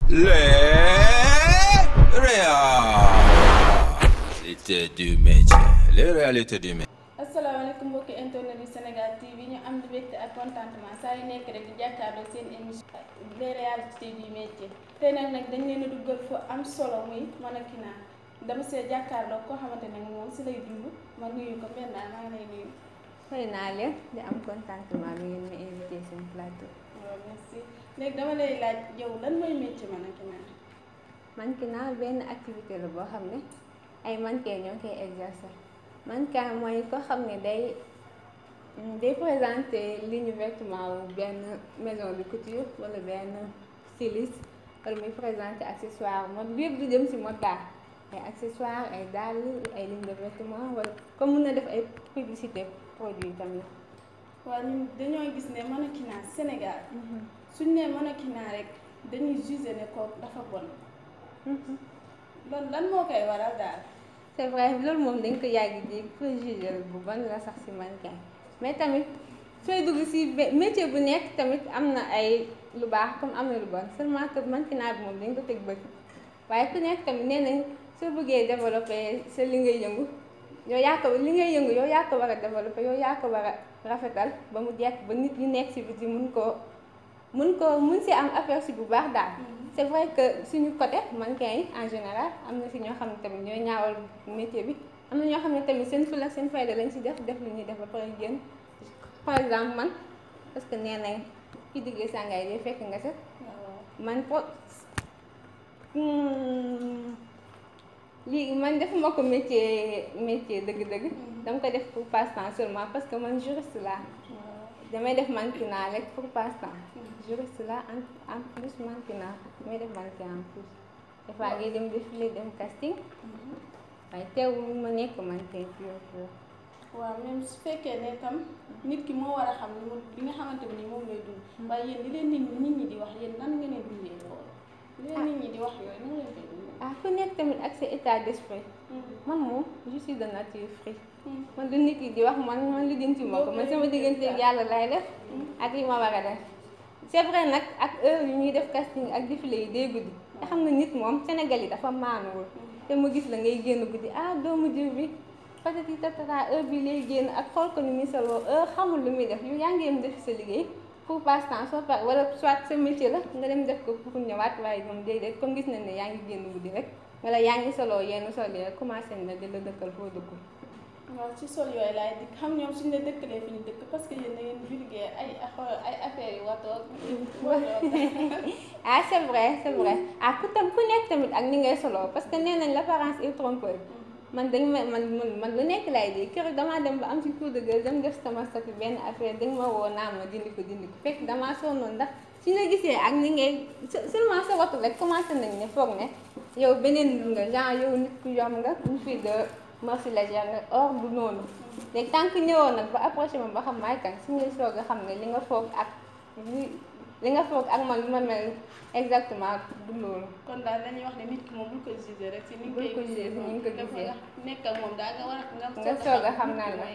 Les réalités du métier. Les réalités du métier. asalaamaaleykum mbokki internet yi Sénégal TV ñu am di mbégte ak contentement saa yu nekk rek di jàkkaarloo seen émission les réalités du métier tey nag dañ leen a duggal fu am solo muy mannequinat dama see jàkkaarloo koo xamante ne moom si lay dund ma nuyu ko mel naa maa ngi lay nuyu. xëy naa leen di am contentement bi ngeen ma invité seen plateau. waaw merci léegi dama lay laaj yow lan mooy métier mannequinat. mannequinat benn activité la boo xam ne ay mannequin ñoo koy exercer. mannequin mooy ko xam ne day présenter ligne vêtement wu benn maison de couture wala benn styliste wala muy présenter accessoire mode bi yëpp du jëm ci mode daal ay accessoire ay dàll ay ligne de vêtement wala comme mun na def ay publicité produit tamit. waaw ñun dañoo gis ne mannequinat Sénégal suñ nee mannequinat rek dañuy jugé ne ko dafa bon. loolu lan moo koy waral daal. c'est vrai loolu moom dañ ko yàgg di préjugé bu bon la sax ci mannequin mais tamit sooy dugg ci métier bu nekk tamit am na ay lu baax comme am na lu bon seulement que mannequinat bi moom dañ ko teg bët waaye ku nekk tamit nee nañ soo bëggee développer sa li ngay yëngu yow yaa ko li ngay yëngu yow yaa ko war a développer yow yaa ko war a rafetal ba mu jekk ba nit ñi nekk ci biti mun ci am aperçu bu baax daal. c'est vrai que suñu côté mannequin yi en général am na ci ñoo xam ne tamit ñooy ñaawal métier bi am na ñoo xam ne tamit seen fulla seen fayda lañ ci def lu ñuy def ba pare génn par exemple man parce que nee nañ ki diggee sàngaay day fekk nga set man lii man defuma ko métier dëgg-dëgg dama ko def pour passe-temps seulement parce que man juriste laa damay def mannequinat rek pour passe-temps juriste la en plus mannequinat damay def mannequinat en plus des fois ngay dem défilé dem casting waaye teewul ma nekk mannequin pur. waaw même su fekkee ne tam nit ki moo war a xam li nga xamante ni moom lay dund waaye yéen li leen nit ñi di wax yéen nan nga ne dundee loolu li leen nit ñi di wax yooyu nan ngeen koy dundee. ku nekk tamit ak sa état d'esprit. man moom je suis de nature free. man lu nit yi di wax man lijjanti ma ko man sama diggante yàlla lay def ak li ma war a def. c'est vrai nag ak heure yu ñuy def casting ak défilé yi day guddi te xam nga nit moom Sénégal yi dafa maanuwul te ma gis la ngay génn guddi doomu jiw bi peut-être tatara heure bi lay génn ak xool ko ni muy soloo heure xamul lu muy def yow yaa ngi dem def sa liggéey pour passe-temps soo pare wala soit sa métier la nga dem def ko pour ñëwaat waaye moom déedéet comme gis nañ ne yaa ngi génn guddi rek wala yaa ngi soloo yenn sol yi rek commencé na di la dëkkal foo dëkkul. waaw ci sol yooyu laay dikk xam ñoom suñu la dëkkalee fi ñu dëkk parce que yéen da ngeen vulgaire ay affaires yu watoog. c'est vrai ku nekk tamit ak ni ngay solo parce que nee nañ l'apparence est trompeuse. man lu nekk laay di keroog damaa dem ba am ci coup de gueule dem def sama statut benn affaire dañ ma woo naa ma dindi ko fekk damaa sonnoon ndax su ñu la gisee ak ni ngay seulement sa watu rek commencé nañ ne foog ne yow beneen nga genre yow nit ku yomb nga une fille de merci légère nga or du noonu léegi tant que ñëwoon nag ba approché ma ba xam maay kan su ngay soog a xam ne li nga foog ak man lu ma mel exactement du loolu. kon daal dañuy wax ne nit ki moom bul ko gisee rek si ni nga ko gisee nekk ak moom daal nga soog a xam naa la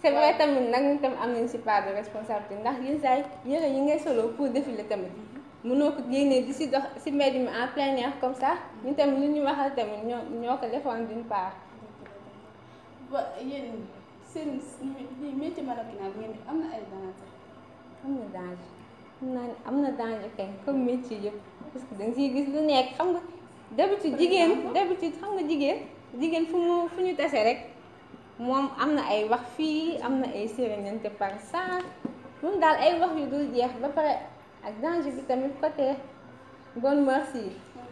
c'est vrai tamit nag ñu tam am nañ si part de responsabilité ndax yenn saa yére yi ngay solo pour défiler tamit mënoo ko génnee di si dox si mbedd mi en plein air comme ça ñu tamit lu ñu waxal tamit ñoo ko defoon d'une part. ba yéen seen métier mannequinat bi ngeen am na ay danger. am na danger kay comme métier yëpp parce que da nga siy gis lu nekk xam nga d'habitude xam nga jigéen fu ñu tase rek moom am na ay wax fii am na ay sérénité par saa moom daal ay wax yu dul jeex ba pare ak danger bi tamit côté bonne mœurs yi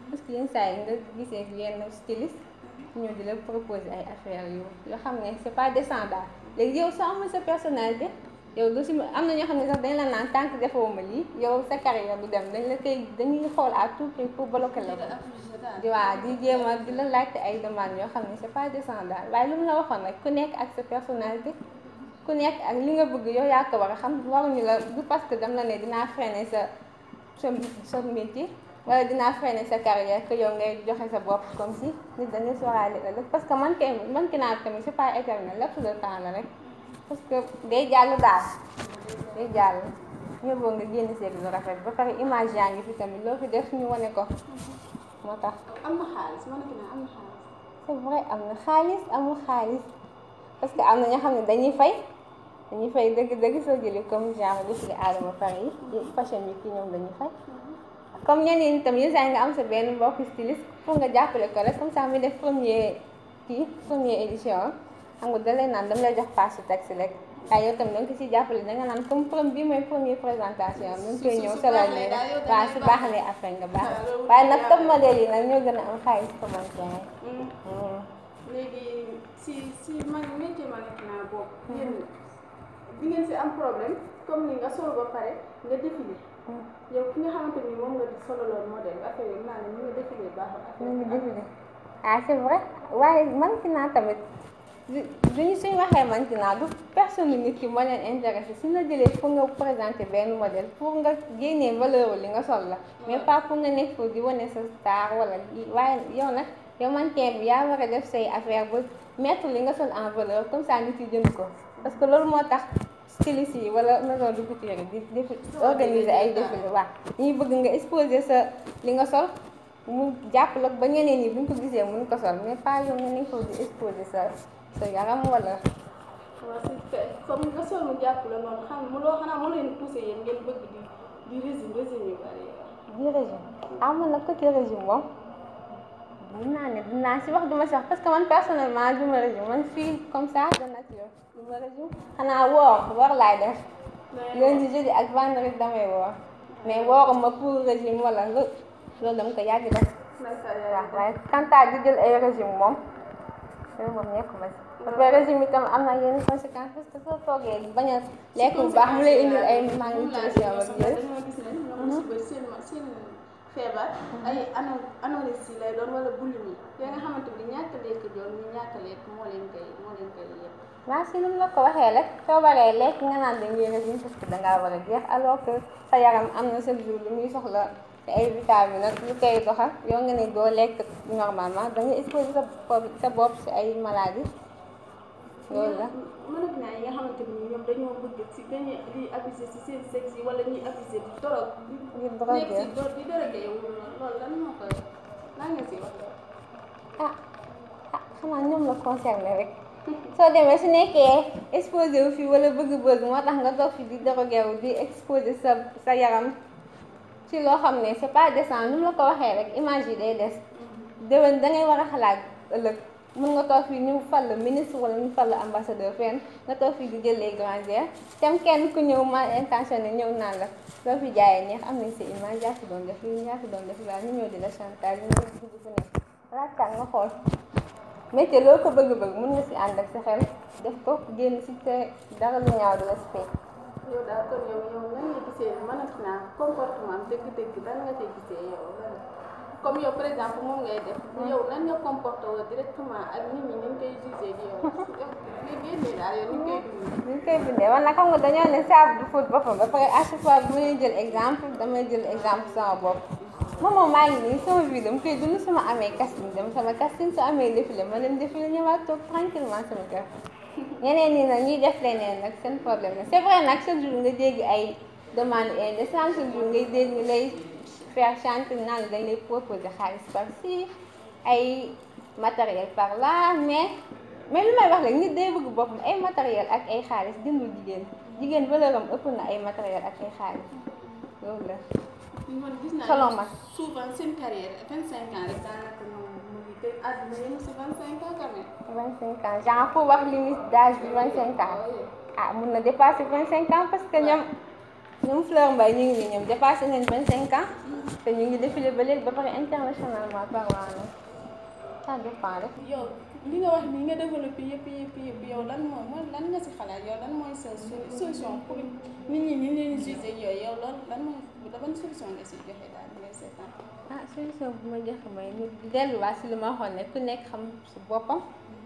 parce que yenn saa yi nga gisee yenn styliste ñoo di la proposer ay affaires yoo xam ne c'est pas décent daal léegi yow soo amul sa personnalité yow lu si am na ñoo xam ne sax dañ la naan tant que defoo ma lii yow sa carrière du dem dañuy xool à tout prix pour bloquer la ko di jéem a di la laajte ay demandes yoo xam ne c'est pas décent daal waaye lu mu la waxoon rek ku nekk ak sa personnalité ku nekk ak li nga bëgg yow yaa ko war a xam waruñu la du parce que dam la ne dinaa freiner sa métier wala dinaa freiner sa carrière que yow ngay joxe sa bopp comme si nit dañuy sóoraale la parce que mannequinat tamit c'est pas éternel lépp le temps la rek parce que day jàll daal day jàll. nga bëgg nga génn seeg lu rafet ba pare image yaa ngi fi tamit loo fi def ñu wane ko moo tax. am na xaalis man ki am na xaalis. c'est vrai am na xaalis amul xaalis parce que am na ñoo xam ne dañuy fay dëgg soo jëlee comme genre défilé Adama Paris yi fashion week yi ñoom dañuy fay. comme ñeneen ñi tam yenn saa nga am sa benn mbokk styliste pour nga jàppale ko rek comme ça muy def première édition xam nga da lay naan dama lay jox passe su taxi rek waaye yow tam da nga ko siy jàppale da nga naan comme bii mooy première présentation am da nga koy ñëw solal nii rek waaw su baaxalee après nga baax waaye nag top modèle yi nag ñoo gën a am xaalis commentaire. léegi si man métier mannequinat boobu yéen di ngeen si am problème comme ni nga sol ba pare nga défilé. yow ki nga xamante ni moom nga di sololoon modèle affaire yi naa ne ñu ngi défilé baaxul affaire c'est vrai waaye mannequinat tamit duñu suñu waxee mannequinat du personne nit ki moo leen intéressé su la jëlee pour nga présenter benn modèle pour nga génnee valeur li nga sol la mais pas pour nga nekk foofu di wane sa star wala waaye yow nag yow mannequin bi yaa war a def say affaire ba mettre li nga sol en valeur comme ça nit yi jënd ko parce que loolu moo tax styliste yi wala maison de couture yi di organiser ay défilé waaw ñuy bëgg nga exposer sa li nga sol mu jàpp la ba ñeneen ñi buñ ko gisee mun ko sol mais pas yow nga nekk foofu di exposer sa yaram wala. waaw c'est comme nga sol mu jàpp la noonu xam nga loo xanaa moo leen poussé yéen ngeen bëgg di régime yu bari. di régime na côté régime moom dinaa si wax duma si wax parce que man personnellement du ma régime man fii comme ça de nature du ma régime xanaa woor laay def. lundi jeudi ak vendredi damay woor mais wooruma pour régime wala loolu dama ko yàgg def. waaw waaye quant à di jël ay régime moom loolu moom nekkuma si. parce que régime itam am na yenn conséquences parce que soo toogee bañ a lekk bu baax mu lay indil ay malnutrition ak yooyu. dañoo gis ne ñoom si bëri seen feebar ay anorexie lay doon wala boulimie ya nga xamante ni ñàkk lekk doon ñu ñàkk lekk moo leen koy yëpp. waaw si ni mu la ko waxee rek soo baree lekk nga naan da ngay régime parce que dangaa war a jeex alors que sa yaram am na chaque jour lu muy soxla te ay vitamines nag lu koy doxal yow nga ne doo lekk normalement da nga exposer sa bopp si ay maladies loolu la. mannequinat yi nga xamante ni ñoom dañoo bëgg si dañuy di abuser si seen sexe yi wala ñuy abuser di drogue. di drogue di drogue yow loolu lan moo koy lan nga si wax. xanaa ñoom la concerné rek. soo demee su nekkee exposé wu fi wala bëgg-bëgg moo tax nga toog fi di drogué wu di exposé sa yaram ci loo xam ne c'est pas décent nu mu la ko waxee rek image yi day des déwén da ngay war a xalaat ëllëg mun nga toog fi ñu fal la ministre wala ñu fal la ambassadeur fenn nga toog fi di jël les grands airs tem kenn ku ñëw mal intentionné ñëw naan la loo fi jaayee neex am nañ sa image yaa fi doon def lii yaa fi doon def laa ñu ñëw di la chantage ñu ñëw dugg fu nekk laajtaan nga xool métier loo ko bëgg-bëgg mun nga si ànd ak sa xel def ko génn si te dara lu ñaaw du la si fekk. yow daal kon yow nan nga gisee mannequinat comportement dëgg-dëgg lan nga koy gisee yow comme yow par exemple moom ngay def. yow nan nga comporté woo directement ak nit ñi ñu koy jugé di yow li génnee daal yow ni ñu koy bindee wala nag xam nga dañoo ne saabu du fóot boppam ba pare à chaque fois bu may jël exemple damay jël exemple sama bopp. moom maa ngi nii sama vie dama koy dund sama amee casting dem sama casting su amee défilé ma dem défilé ñëwaat toog tranquillement sama kër ñeneen ñi nag ñuy def leneen nag seen problème la c'est vrai nag chaque jour nga dégg ay demande indécentes chaque jour ngay dégg ñu lay faire chanter naan dañ lay proposer xaalis par ci ay matériel par là mais lu may wax rek nit day bëgg boppam ay matériel ak ay xaalis jëndul jigéen valeur am ëpp na ay matériel ak ay xaalis loolu la. man gis naa souvent seen carrière 25 ans rek daanaka moom mu ngi koy àdduna yëngu si 25 ans quand même. 25 ans genre pour wax limite d'âge bi 25 ans mun na dépasser 25 ans parce que ñoom Fleur Mbaye ñu ngi nii ñoom dépassé nañ 25 ans te ñu ngi défilé ba léegi ba pare internationalement parlant na ça dépend rek. yow li nga wax nii nga développé yëpp yow lan nga si xalaat yow lan mooy sa solution pour nit ñi leen jugé yooyu yow loolu lan mooy ban solution nga si joxe daal di ngay seetaan. solution bu ma joxe mooy ñu delluwaat si li ma waxoon ne ku nekk xam si boppam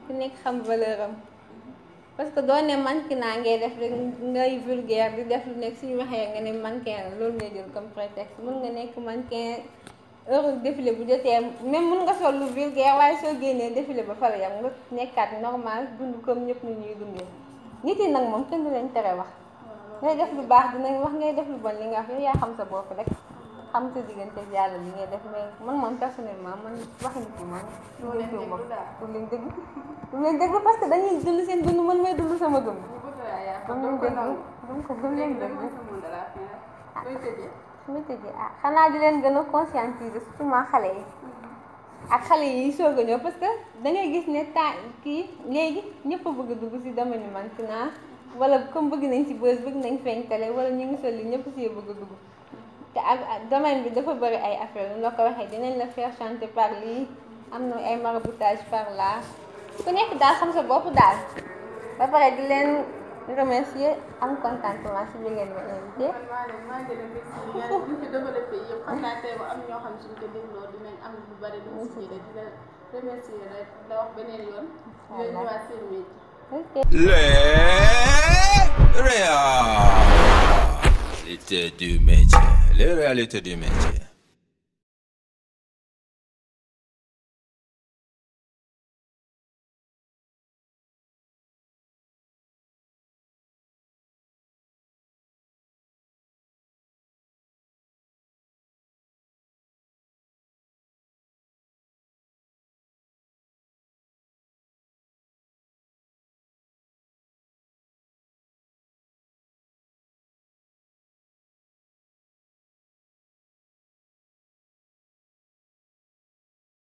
ku nekk xam valeur am parce que doo ne mannequinat ngay def rek ngay vulgaire di def lu nekk suñu waxee nga ne mannequin la loolu ngay jël comme prétexte mën nga nekk mannequin heure défilé bu jotee même mën nga sol lu vulgaire waaye soo génnee défilé ba fa la yam nga nekkaat normal dund comme ñëpp ni ñuy dundee nit yi nag moom kenn du leen tere wax ngay def lu baax dinañ wax, ngay def lu bon li nga wax yow yaa xam sa bopp rek xam sa diggante ak yàlla li ngay def. mais man moom personnellement man wax nit ñi man du leen déglu parce que dañuy dund seen dund, man may dund sama dund. du leen déglu su ma tëjee xanaa di leen gën a conscientiser surtout ma xale yi ak xale yi soog a ñëw, parce que da ngay gis ne kii léegi ñëpp a bëgg a dugg si domaine maintenant, wala comme bëgg nañ si bës, bëgg nañ feeñ télé, wala ñu ngi sol li ñëpp si bëgg a dugg. te ak domaine bi dafa bëri ay affaire loo ko waxee dinañ la faire chanter par lii, am na ay maraboutage par là, ku nekk daal xam sa bopp daal. ba pare di leen remercier, am contentement si bi ngeen ma invité. maa ngi leen di remercier ñu ci développé yëpp, xam naa tey am ñoo xam suñu ko dégloo dinañ am lu bari lu mu si jëlee. di la remercier rek da wax beneen yoon. di ñëwaat seen métier. Les réalités du métier. Les réalités du métier.